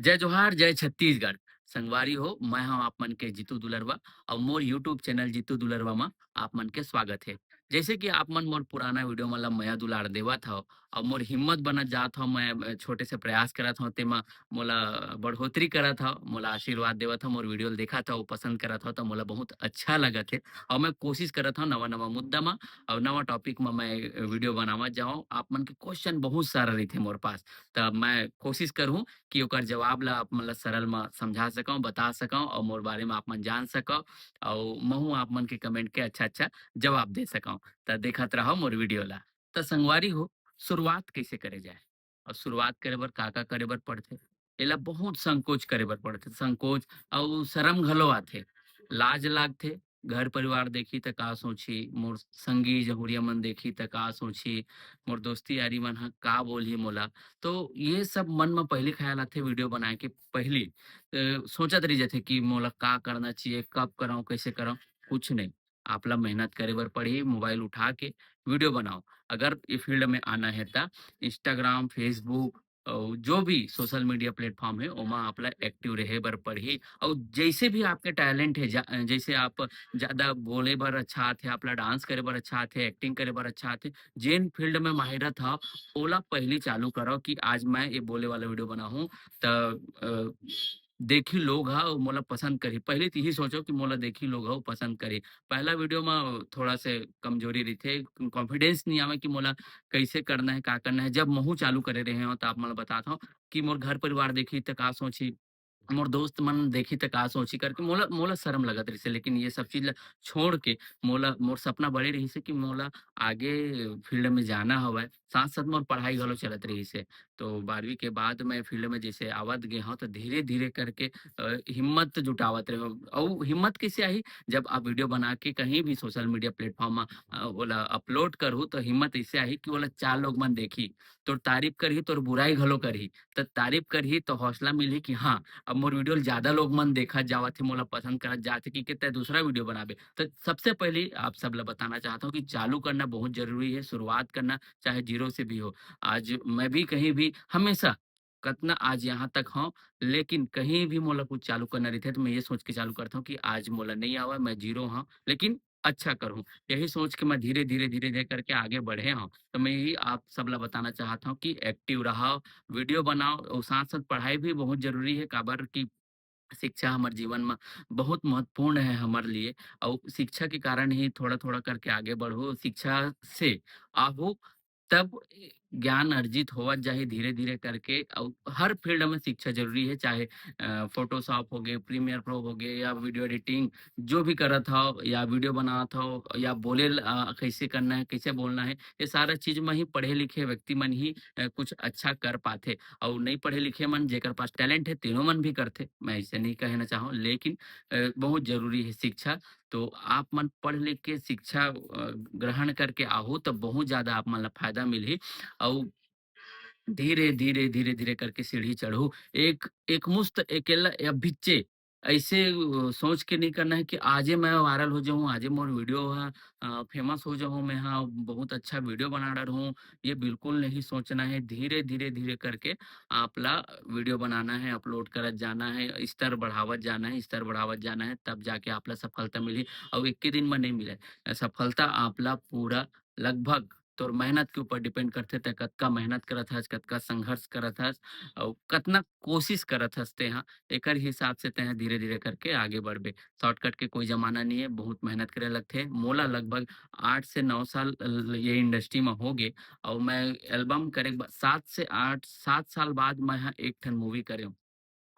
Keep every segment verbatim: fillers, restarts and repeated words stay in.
जय जोहार, जय छत्तीसगढ़। संगवारी हो, मैं हूं आप मन के जीतू दुलरवा अउ मोर YouTube चैनल जीतू दुलरवा म आप मन के स्वागत हे। जैसे कि आप मन मोर पुराना वीडियो मन ला मया दुलार देवत हव अउ मोर हिम्मत बनत जात हव, मैं, मैं छोटे से प्रयास करत हव, तेमा मोला बढ़ोतरी करत हव, मोला आशीर्वाद देवत हव, मोर वीडियो ल देखत हव, पसंद करत हव, त मोला बहुत अच्छा लगत हे। अउ मैं कोशिश करत हव नवा-नवा मुद्दा म अउ नवा टॉपिक म मैं वीडियो बनावत जाऊं। आप मन के क्वेश्चन बहुत सारा रहिथे मोर पास, त मैं कोशिश करहूं कि ओकर जवाब ला आप मन ला सरल म समझा सकंव, बता सकंव अउ मोर बारे म आप मन जान सकंव अउ महूं आप मन के कमेंट के अच्छा-अच्छा जवाब दे सकंव। त देखत रहव मोर वीडियो ला। त संगवारी हो, शुरुआत कइसे करे जाए अउ शुरुआत करे बर का-का करे बर पड़थे? एला बहुत संकोच करे बर पड़थे, संकोच अउ शरम घलो आथे, लाज लागथे। घर परिवार देखही त का सोचही, मोर संगी जहुरिया मन देखही त का सोचही, मोर दोस्ती यारी मन ह का बोलही मोला। तो ये सब मन म पहिली ख्याल आथे वीडियो बनाए के पहिली। अ, सोचत रहि जाथे कि मोला का करना चाहिए, कब करंव, कइसे करंव, कुछ नहीं। आप ला मेहनत करे बर पड़ही, मोबाइल उठा के वीडियो बनाओ। अगर ये फील्ड में आना हे त Instagram, Facebook अउ जो भी सोशल मीडिया प्लेटफॉर्म हे, ओमा आप ला एक्टिव रहे बर पड़ही। अउ जइसे भी आपके टैलेंट हे, जा-, जइसे आप जादा बोले बर अच्छा आथे, आप ला डांस करे बर अच्छा आथे, एक्टिंग करे बर अच्छा आथे, जेन फील्ड में माहिरत हव, ओला पहिली चालू करव कि आज मैं ये बोले वाला वीडियो बनाहूँ, त, अ, देखही लोग ह अउ मोला पसंद करही। पहिली त इही सोचव कि मोला देखही लोग ह अउ पसंद करही। पहला वीडियो म थोड़ा से कमजोरी रहिथे, कॉन्फिडेंस नइ आवे कि मोला कइसे करना हे, का करना हे। जब महूँ चालू करे रहे हव, त आप मन ल बतात हव कि मोर घर परिवार देखही त का सोचही, मोर दोस्त मन देखही त का सोचही करके मोला, मोला शरम लगत रहिसे। लेकिन ये सब चीज ल छोड़ के मोला, मोर सपना बड़े रहिसे कि मोला आगे फील्ड में जाना हवय, साथ-साथ मोर पढ़ाई घलो चलत रहिसे। तो बारहवीं के बाद मैं फील्ड में जइसे आवत गे हव, त धीरे-धीरे करके, अ, हिम्मत जुटावत रहेंव। अउ हिम्मत कइसे आही? जब आप वीडियो बना के कहीं भी सोशल मीडिया प्लेटफॉर्म म, अ, ओला अपलोड करहू, त हिम्मत अइसे आही कि ओला चार लोग मन देखही, तोर तारीफ करही, तोर बुराई घलो करही। त तारीफ करही, त हौसला मिलही कि हाँ, अब मोर वीडियो ल जादा लोग मन देखत जावत हे, मोला पसंद करत जात हे, कि, कि तैं दूसरा वीडियो बनाबे। त सबसे पहिली आप सब ल बताना चाहत हव कि चालू करना बहुत जरूरी हे, शुरुआत करना चाहे जीरो से भी हो। आज मैं भी कहीं भी हमेशा कतना आज यहाँ तक हव, लेकिन कहीं भी मोला कुछ चालू करना रहिथे, त मैं ये सोच के चालू करथव कि आज मोला नइ आवय, मैं जीरो हव, लेकिन अच्छा करहूँ। यही सोच के मैं धीरे-धीरे, धीरे-धीरे करके आगे बढ़े हव। त मैं यही आप सब ला बताना चाहत हव कि एक्टिव रहव, वीडियो बनाव अउ साथ-साथ पढ़ाई भी बहुत जरूरी हे, काबर कि शिक्षा हमर जीवन म बहुत महत्वपूर्ण हे हमर लिए, अउ शिक्षा के कारण ही थोड़ा-थोड़ा करके आगे बढ़हू। शिक्षा से आहू तब ज्ञान अर्जित होवत जाही धीरे-धीरे करके, अउ हर फील्ड में शिक्षा जरूरी हे, चाहे, अ, Photoshop होगे, Premiere Pro होगे या वीडियो एडिटिंग जो भी करत हव या वीडियो बनात हव या बोले ल, अ, कइसे करना हे, कइसे बोलना हे, ये सारा चीज म ही पढ़े लिखे व्यक्ति मन ही, अ, कुछ अच्छा कर पाथे। अउ नइ पढ़े लिखे मन जेकर पास टैलेंट हे, तेनो मन भी करथे, मैं अइसे नइ कहना चाहंव, लेकिन, अ, बहुत जरूरी हे शिक्षा। तो आप मन पढ़ लिख के शिक्षा, अ, ग्रहण करके आहू, त बहुत जादा आप मन ला फायदा मिलही। अउ धीरे, धीरे, धीरे, धीरे करके सीढ़ी चढ़हू। एक, एक मुस्त अकेला अभिच्चे अइसे, अ, सोच के नइ करना हे कि आजे मैं वायरल हो जाहूँ, आजे मोर वीडियो ह, अ, फेमस हो जाहूँ, मैं ह बहुत अच्छा वीडियो बना डरहूँ, ये बिल्कुल नहीं सोचना हे। धीरे, धीरे, धीरे करके आप ला वीडियो बनाना हे, अपलोड करत जाना हे, स्तर बढ़ावत जाना हे, स्तर बढ़ावत जाना हे, तब जाके आप ला सफलता मिलही। अउ एक्के दिन म नइ मिलय, सफलता आप ला पूरा लगभग तोर मेहनत के ऊपर डिपेंड करथे, तैं कतका मेहनत करत हस, कतका संघर्ष करत हस, अउ कतना कोशिश करत हस तेंहा, एकर हिसाब से तेंहा धीरे-धीरे करके आगे बढ़बे। शॉर्टकट के कोई जमाना नइ हे, बहुत मेहनत करे लगथे। मोला लगभग आठ से नौ साल ल-, ये इंडस्ट्री म होगे, अउ मैं एल्बम करे के बाद सात से आठ, सात साल बाद मैं ह एक ठन मूवी करे हूँ।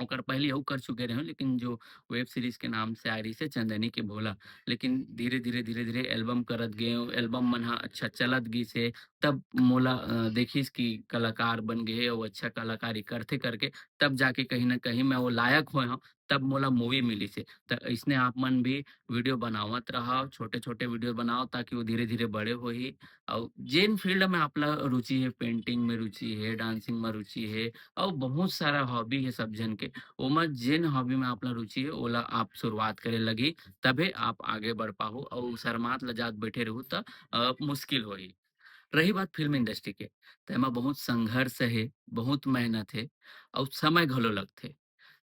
ओकर पहिली अउ कर चुके रहेंव, लेकिन जो वेब सीरीज के नाम से आए रहिसे चंदनी के भोला, लेकिन धीरे-धीरे, धीरे-धीरे एल्बम करत गेंव, एल्बम मन ह अच्छा चलत गिस हे, तब मोला, अ, देखिस कि कलाकार बन गे हे अउ अच्छा कलाकारी करथे करके, तब जाके कहीं न कहीं मैं वो लायक होए हंव, तब मोला मूवी मिलिस हे। त अइसने आप मन भी वीडियो बनावत रहव, छोटे-छोटे वीडियो बनाव, ताकि वो धीरे-धीरे बड़े होही। अउ जेन फील्ड में आप ला रुचि हे, पेंटिंग में रुचि हे, डांसिंग में रुचि हे, अउ बहुत सारा हॉबी हे सब झन के, ओमा जेन हॉबी में आप ला रुचि हे, ओला आप शुरुआत करे लगही, तभे आप आगे बढ़ पाहू। अउ शर्मात लजात बैठे रहू त, अ, मुश्किल होही। रही बात फिल्म इंडस्ट्री के, त एमा बहुत संघर्ष हे, बहुत मेहनत हे अउ समय घलो लगथे।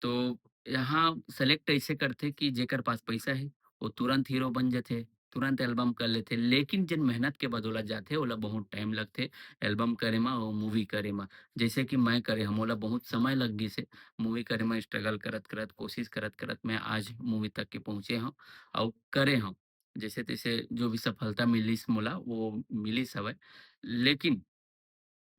तो यहाँ सेलेक्ट अइसे करथे कि जेकर पास पइसा हे, वो तुरंत हीरो बन जथे, तुरंत एल्बम कर लेथे, लेकिन जेन मेहनत के बदौलत जाथे, ओला बहुत टाइम लगथे एल्बम करे म अउ मूवी करे म। जइसे कि मैं करे हंव, मोला बहुत समय लग गिस हे, मूवी करे म स्ट्रगल करत-करत, कोशिश करत-करत मैं आज मूवी तक के पहुँचे हंव अउ करे हंव। जइसे-तइसे जो भी सफलता मिलिस मोला, वो मिलिस हवय। लेकिन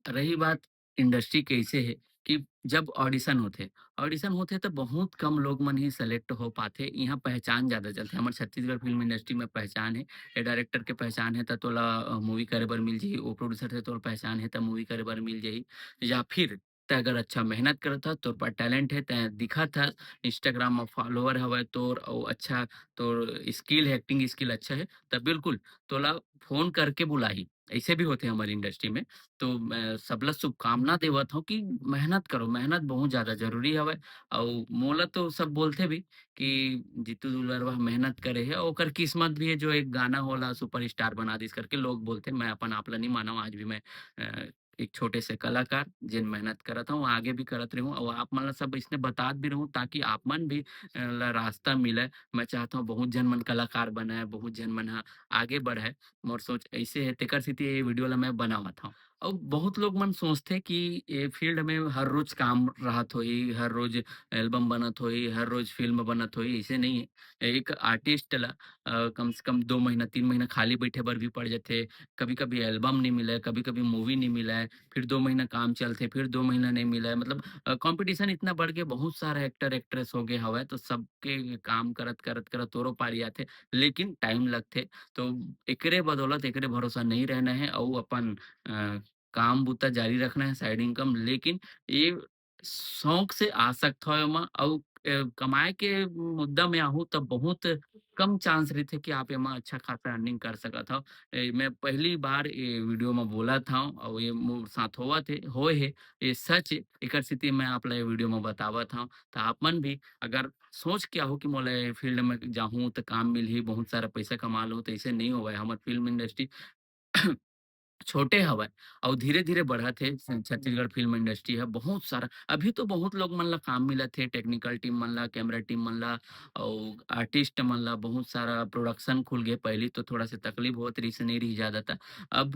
रही बात इंडस्ट्री के, अइसे हे कि जब ऑडिशन होथे, ऑडिशन होथे त बहुत कम लोग मन ही सेलेक्ट हो पाथे। इहाँ पहचान जादा चलथे। हमर छत्तीसगढ़ फिल्म इंडस्ट्री में पहचान हे, ए डायरेक्टर के पहचान हे त तोला, अ, मूवी करे बर मिल जही, ओ प्रोड्यूसर से तोर पहचान हे त मूवी करे बर मिल जही, या फिर तैं अगर अच्छा मेहनत करत हस, तोर पास टैलेंट हे, तैं दिखत हस, Instagram म फॉलोअर हवय तोर अउ अच्छा तोर स्किल हे, एक्टिंग स्किल अच्छा हे, त बिल्कुल तोला फ़ोन करके बुलाही। अइसे भी होथे हमर इंडस्ट्री में। तो मैं सबला शुभकामना देवत हंव कि मेहनत करो, मेहनत बहुत ज़्यादा ज़रूरी हवय। अउ मोला तो सब बोलथे भी कि जीतू दुलरवा मेहनत करे हे, अउ ओकर किस्मत भी हे जो एक गाना ओला सुपरस्टार बना दिस करके लोग बोलथे। मैं अपन आप ला नहीं मानव, आज भी मैं, अ, एक छोटे से कलाकार जेन मेहनत करत हंव, आगे भी करत रहूं, अउ आप मन ला सब अइसने बतात भी रहूं ताकि आप मन भी, अ, ला रास्ता मिले। मैं चाहत हंव बहुत झन मन कलाकार बनय, बहुत झन मन ह आगे बढ़य। मोर सोच अइसे हे, तेकर सेती ये वीडियो ला मैं बनावत हंव। अउ बहुत लोग मन सोचथे कि ये फील्ड में हर रोज काम रहत होही, हर रोज एल्बम बनत होही, हर रोज फिल्म बनत होही, अइसे नहीं हे। एक आर्टिस्ट ला, अ, कम से कम दो महीना, तीन महीना खाली बैठे बर भी पड़ जाथे। कभी-कभी एल्बम नहीं मिले, कभी-कभी मूवी नहीं मिले, फिर दो महीना काम चलथे, फिर दो महीना नहीं मिले। मतलब, अ, कॉम्पिटिशन इतना बढ़ के बहुत सारा एक्टर, एक्ट्रेस हो गए हवय, तो सबके काम करत, करत, करत तोरो पारी आथे, लेकिन टाइम लगथे। तो एकरे बदौलत, एकरे भरोसा नहीं रहना हे अउ अपन, अ, काम बुता जारी रखना हे, साइड इनकम। लेकिन ये शौक से आ सकत हव एमा, अउ, अ, कमाए के मुद्दा में आहू त बहुत कम चांस रहिथे कि आप एमा अच्छा खासा अर्निंग कर सकत हव। ए, मैं पहली बार ये वीडियो म बोलत हंव अउ ये मोर साथ होवत हे, होए हे, ये सच हे, एकर सेती मैं आप ला ये वीडियो म बतावत हंव। त आप मन भी अगर सोच के आहू कि मोला ये फील्ड में जाहूं त काम मिलही, बहुत सारा पैसा कमा लूं, त अइसे नहीं होवय। हमर फिल्म इंडस्ट्री छोटे हवय अउ धीरे-धीरे बढ़त हे। छ-, छत्तीसगढ़ फिल्म इंडस्ट्री ह बहुत सारा, अभी तो बहुत लोग मन ला काम मिलत हे, टेक्निकल टीम मन ला, कैमरा टीम मन ला अउ आर्टिस्ट मन ला, बहुत सारा प्रोडक्शन खुल गे। पहली तो थोड़ा से तकलीफ होत रहिस, नहीं रही ज्यादातर। अब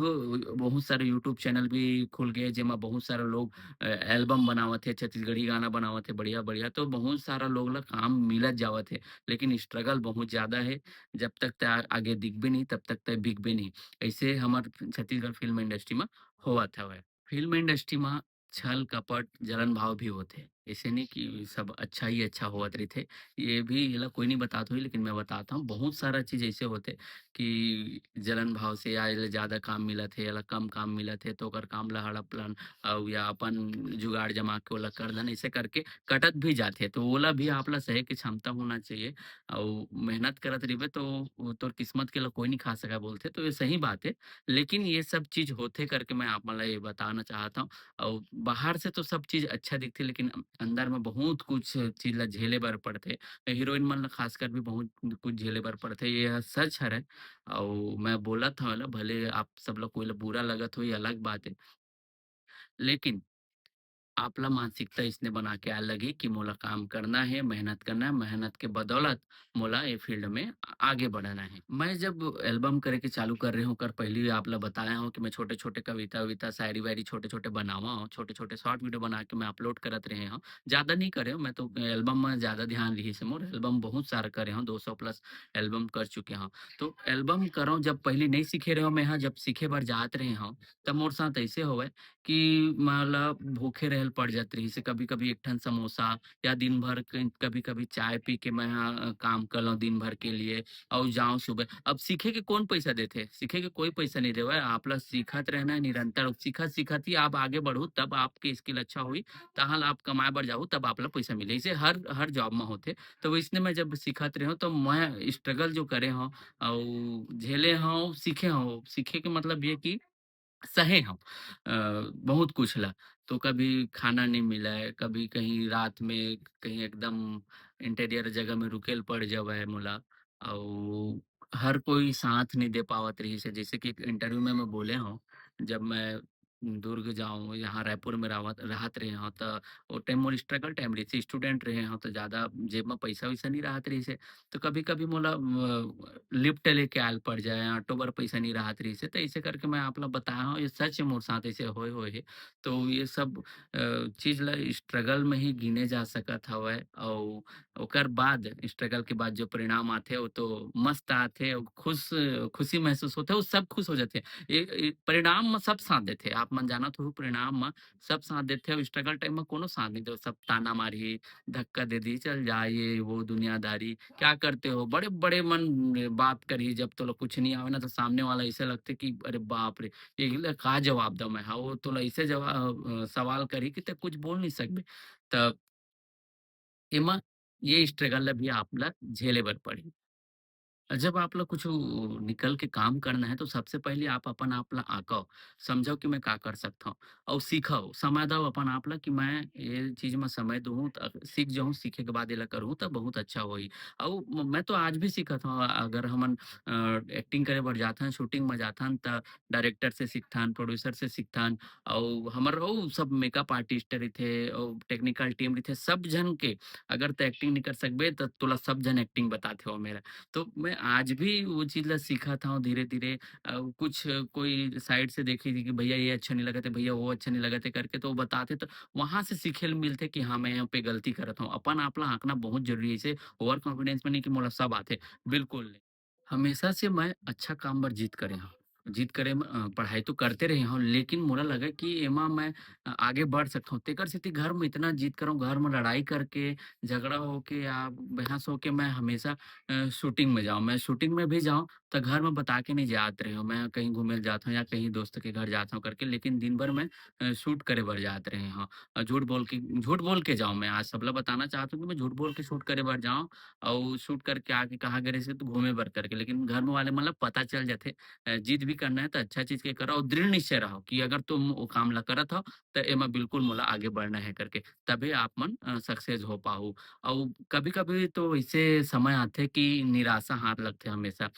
बहुत सारे YouTube चैनल भी खुल गे, जेमा बहुत सारा लोग, अ, एल्बम बनावत हे, छत्तीसगढ़ी गाना बनावत हे, बढ़िया-बढ़िया। तो बहुत सारा लोग ला काम मिलत जावत हे, लेकिन स्ट्रगल बहुत ज्यादा हे। जब तक तैं आ-, आगे दिखबे नहीं, तब तक तैं बिकबे नहीं। अइसे हमर छत्तीसगढ़ फिल्म इंडस्ट्री म होवत हवय। फिल्म इंडस्ट्री म छल, कपट, जलन भाव भी होथे। अइसे नहीं कि सब अच्छा ही अच्छा होवत रहिथे। ये भी, एला कोई नहीं बतात होही, लेकिन मैं बतात हंव, बहुत सारा चीज अइसे होथे कि जलन भाव से या एला ज्यादा काम मिलत हे, एला कम काम मिलत हे, तो ओकर काम ला हड़प लन, अउ या अपन जुगाड़ जमा के ओला कर दन, अइसे करके कटत भी जाथे। तो ओला भी आप ला सहे के क्षमता होना चाहिए, अउ मेहनत करत रहिबे, तो वो तोर किस्मत के ला कोई नहीं खा सकय बोलथे, तो ये सही बात हे। लेकिन ये सब चीज होथे करके मैं आप मन ला ये बताना चाहत हंव। अउ बाहर से तो सब चीज अच्छा दिखथे, लेकिन अंदर में बहुत कुछ चीज ला झेले बर पड़थे। हीरोइन मन ला खासकर भी बहुत कुछ झेले बर पड़थे, ये ह सच हरय। अउ मैं बोलत हंव एला, भले आप सब ला, कोई ला बुरा लगत होही, अलग बात हे, लेकिन आप ला मानसिकता इसने बना के आए लगही कि मोला काम करना हे, मेहनत करना हे, मेहनत के बदौलत मोला ये फील्ड में आगे बढ़ना हे। मैं जब एल्बम करे के चालू करे रहेंव, ओकर पहिली आप ला बताए हंव कि मैं छोटे-छोटे कविता-वविता, शायरी-वायरी छोटे-छोटे बनावत हंव, छोटे-छोटे शॉर्ट वीडियो बना के मैं अपलोड करत रहे हंव। ज्यादा नहीं करे हंव, मैं तो एल्बम में ज्यादा ध्यान रहिस हे मोर, एल्बम बहुत सारा करे हंव, दो सौ प्लस एल्बम कर चुके हंव। तो एल्बम करंव, जब पहिली नहीं सीखे रहेंव मैं ह, जब सीखे बर जात रहे हंव, तब मोर साथ अइसे होवय कि मोला भूखे रहे ल पड़ जात रहिस हे। कभी-कभी एक ठन समोसा या दिन भर क-, कभी-कभी चाय पी के मैं ह, अ, काम कर लंव दिन भर के लिए अउ जांव सुबह। अब सीखे के कौन पैसा देथे? सीखे के कोई पैसा नहीं देवय। आप ला सीखत रहना हे निरंतर। सीखत-सीखत ही आप आगे बढ़हू, तब आपके स्किल अच्छा होही, तहां ला आप कमाए बर जाहू, तब आप ला पैसा मिलही। अइसे हर, हर जॉब म होथे। तो वइसने मैं जब सीखत रहेंव, तो मैं स्ट्रगल जो करे हंव अउ झेले हंव, सीखे हंव। सीखे के मतलब ये कि सहे हंव, अ, बहुत कुछ ला। तो कभी खाना नहीं मिलय, कभी कहीं रात में कहीं एकदम इंटीरियर जगह में रुके ल पड़ जावय मोला, अउ हर कोई साथ नहीं दे पावत रहिस हे। जइसे कि एक इंटरव्यू में मैं बोले हंव जब मैं दुर्ग जाऊँ, यहाँ रायपुर में रावत रहत रहे हौं, त ओ टाइम मोर स्ट्रगल टाइम रहिस हे, स्टूडेंट रहे हौं, त ज़्यादा जेब म पइसा-वइसा नइ रहत रहिस हे। त कभी-कभी मोला अ, लिफ्ट लेके आए ल पड़ जाए, ऑटो बर पइसा नइ रहत रहिस हे। त अइसे करके मैं आप ला बताए हौं, ये सच हे, मोर साथ अइसे होए, होए हे। तो ये सब अ, चीज़ ला स्ट्रगल में ही गिने जा सकत हवय, अउ ओकर बाद, स्ट्रगल के बाद जो परिणाम आथे, वो तो मस्त आथे, अउ खुश, खुशी महसूस होथे, वो सब खुश हो जाथे। ये, ये परिणाम म सब साथ देथे, आप मन जानत हो, परिणाम म सब साथ देथे, अउ स्ट्रगल टाइम म कोनो साथ नइ दे, सब ताना मारही, धक्का दे दी, "चल जा, ये वो दुनियादारी, क्या करते हो?" बड़े-बड़े मन बात करही, जब तोला कुछ नइ आवे ना, तो सामने वाला अइसे लगथे कि अरे बाप रे! एला का जवाब दंव मैं हा? वो तोला अइसे जवा-, अ, सवाल करही कि ते कुछ बोल नइ सकबे। त एमा ये स्ट्रगल ला भी आप ला झेले बर पड़ही। जब आप ला कुछु निकल के काम करना है, तो सबसे पहले आप अपन आप ला आंकव, समझव कि मैं का कर सकथव, अउ सीखव, समय दव अपन आप ला कि मैं ये चीज म समय दूहूँ, त सीख जाहूँ, सीखे के बाद एला करहूँ, त बहुत अच्छा होही। अउ म-, मैं तो आज भी सीखत हौं, अगर हमन, अ, एक्टिंग करे बर जाथन, शूटिंग म जाथन, त डायरेक्टर से सीखथन, प्रोड्यूसर से सीखथन, अउ हमर अउ सब मेकअप आर्टिस्ट रहिथे, अउ टेक्निकल टीम रहिथे, सब झन के, अगर त एक्टिंग नइ कर सकबे, त तोला सब झन एक्टिंग बताथे ओ मेरा। तो मैं आज भी वो चीज ला सीखत हौं धीरे-धीरे। अ, कुछ कोई साइड से देखे कि भैया ये अच्छा नइ लगत हे, भैया वो अच्छा नइ लगत हे करके तो वो बताथे, तो वहाँ से सीखे ल मिलथे कि हाँ, मैं यहाँ पे गलती करत हौं। अपन आप ला आंकना बहुत जरूरी हे। अइसे ओवर कॉन्फिडेंस में नइ कि मोला सब आथे, बिल्कुल नइ। हमेशा से मैं अच्छा काम बर जिद करे हौं। जिद करे म, अ, पढ़ाई तो करते रहे हौं, लेकिन मोला लगे कि एमा मैं, अ, आगे बढ़ सकत हौं। तेकर सेती घर में इतना जिद करौं, घर में लड़ाई करके, झगड़ा होके या बहस होके मैं हमेशा, अ, शूटिंग में जाऊँ। मैं शूटिंग में भी जाऊँ, त घर में बता के नइ जात रहे हौं। मैं कहीं घूमे ल जात हौं या कहीं दोस्त के घर जात हौं करके, लेकिन दिन भर मैं, अ, शूट करे बर जात रहे हौं। अ, झूठ बोल के, झूठ बोल के जाऊँ मैं। आज सबला बताना चाहत हौं कि मैं झूठ बोल के शूट करे बर जाऊँ, अउ शूट करके आके कहा गे रहिस हे त घूमे बर करके, लेकिन घर में वाले मन ला पता चल जाथे। अ, जिद भी करना है त अच्छा चीज के करव अउ दृढ़ निश्चय रहव कि अगर तुम वो काम ला करत हव त एमा बिल्कुल मोला आगे बढ़ना है करके, तभे आप मन, अ, सक्सेस हो पाहू। अउ कभी-कभी तो अइसे समय आथे कि निराशा हाथ लगथे हमेशा।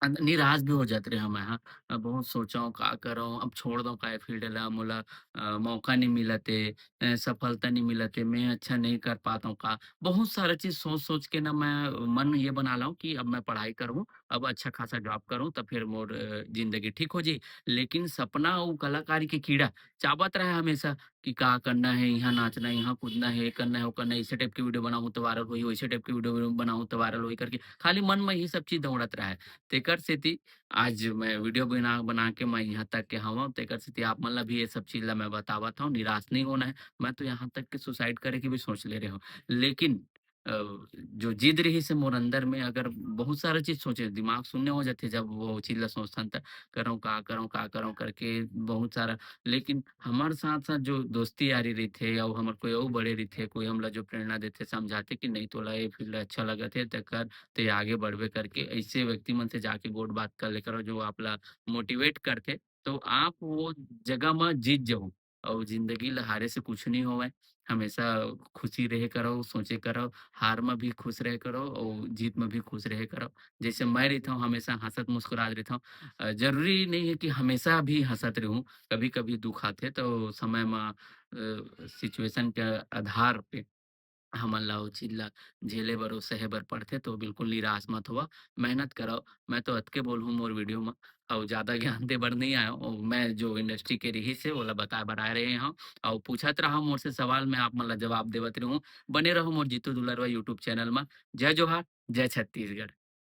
अ, निराश भी हो जात रहे हौं मैं हा। अ, बहुत सोचौं, का करौं, अब छोड़ दौं का ये फील्ड ला, मोला, अ, मौका नइ मिलत हे, अ, सफलता नइ मिलत हे, मैं अच्छा नइ कर पात हौं का। बहुत सारा चीज सोच-सोच के ना मैं मन ये बना लौं कि अब मैं पढ़ाई करहूँ, अब अच्छा खासा जॉब करहूँ, त फिर मोर, अ, जिंदगी ठीक हो जाही। लेकिन सपना अउ कलाकारी के कीड़ा चाबत रहे हमेशा कि का करना हे, इहाँ नाचना हे, इहाँ कूदना हे, ये करना हे, वो करना हे, अइसे टाइप के वीडियो बनाहूँ त वायरल होही, वइसे टाइप के वीडियो बनाहूँ त वायरल होही करके खाली मन में ये सब चीज दौड़त रहे। तेकर सेती आज मैं वीडियो बना, बना के मैं इहाँ तक के हवं, तेकर सेती आप मन ला भी ये सब चीज ला मैं बतावत हौं, निराश नइ होना है। मैं तो यहाँ तक के सुसाइड करे के भी सोच ले रहे हौं, लेकिन, अ, जो जिद रहिस हे मोर अंदर में, अगर बहुत सारा चीज सोचे, दिमाग शून्य हो जाथे, जब वो चीज ला सोचथन त करौं का, करौं का, करौं करके बहुत सारा। लेकिन हमर साथ-साथ जो दोस्ती यारी रहिथे, अउ हमर कोई अउ बड़े रहिथे, कोई हमला जो प्रेरणा देथे, समझाथे कि नहीं, तोला ये फील्ड अच्छा लगत हे, त कर, ते आगे बढ़बे करके, अइसे व्यक्ति मन से जाके गोठ बात कर ले करव, जो आप ला मोटिवेट करथे, तो आप वो जगह म जीत जाहू। अउ जिंदगी ल हारे से कुछ नइ होवय, हमेशा खुशी रहे करव, सोचे करव, हार म भी खुश रहे करव अउ जीत म भी खुश रहे करव। जइसे मैं रहिथौं, हमेशा हँसत मुस्कुरात रहिथौं। अ, जरूरी नइ हे कि हमेशा भी हँसत रहूँ, कभी-कभी दुख आथे, तो समय म, अ, सिचुएशन के आधार पे हमन ला ओ चीज ला झेले बर, ओ सहे बर पड़थे, तो बिल्कुल निराश मत होवा, मेहनत करव। मैं तो अतके बोलहूँ मोर वीडियो म, अउ ज़्यादा ज्ञान दे बर नइ आयों। ओ, मैं जो इंडस्ट्री के रिहिस हे, ओला बताए बर आए रहे हौं। अउ पूछत रहा मोर से सवाल, मैं आप मन ला जवाब देवत रहूँ। बने रहो मोर जीतू दुलरवा YouTube चैनल म। जय जोहार, जय छत्तीसगढ़।